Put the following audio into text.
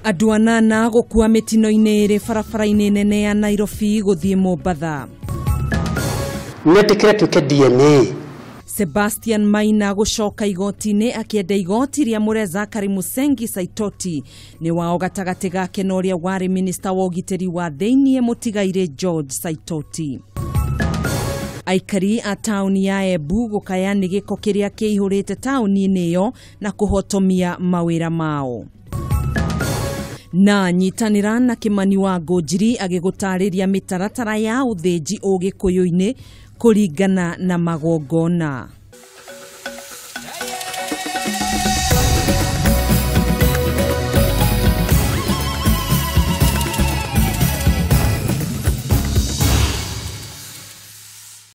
Andũ anana gũkua mĩtino-inĩ ĩrĩ barabara-inĩ nene ya Nairobi gũthiĩ Mombatha. Metĩkĩre twĩke DNA. Sebastian Maina gũcoka igoti-inĩ akĩenda igoti rĩamũre Zachary Musengi Saitoti nĩ wao gatagatĩ gake na ũrĩa warĩ minista wa ũgitĩri wa thĩiniĩ mũtigairĩ George Saitoti. Aikari a taũni ya Embu gũkaya nĩ gĩko kĩrĩa kĩihũrĩte taũni-inĩ ĩyo na kũhotomia mawĩra mao. Na nyitanĩra na Kĩmani wa Ngũnjiri agĩgũtarĩria mĩtaratara ya ũthĩnji ũgĩkũyũ-inĩ kũringana na magongona.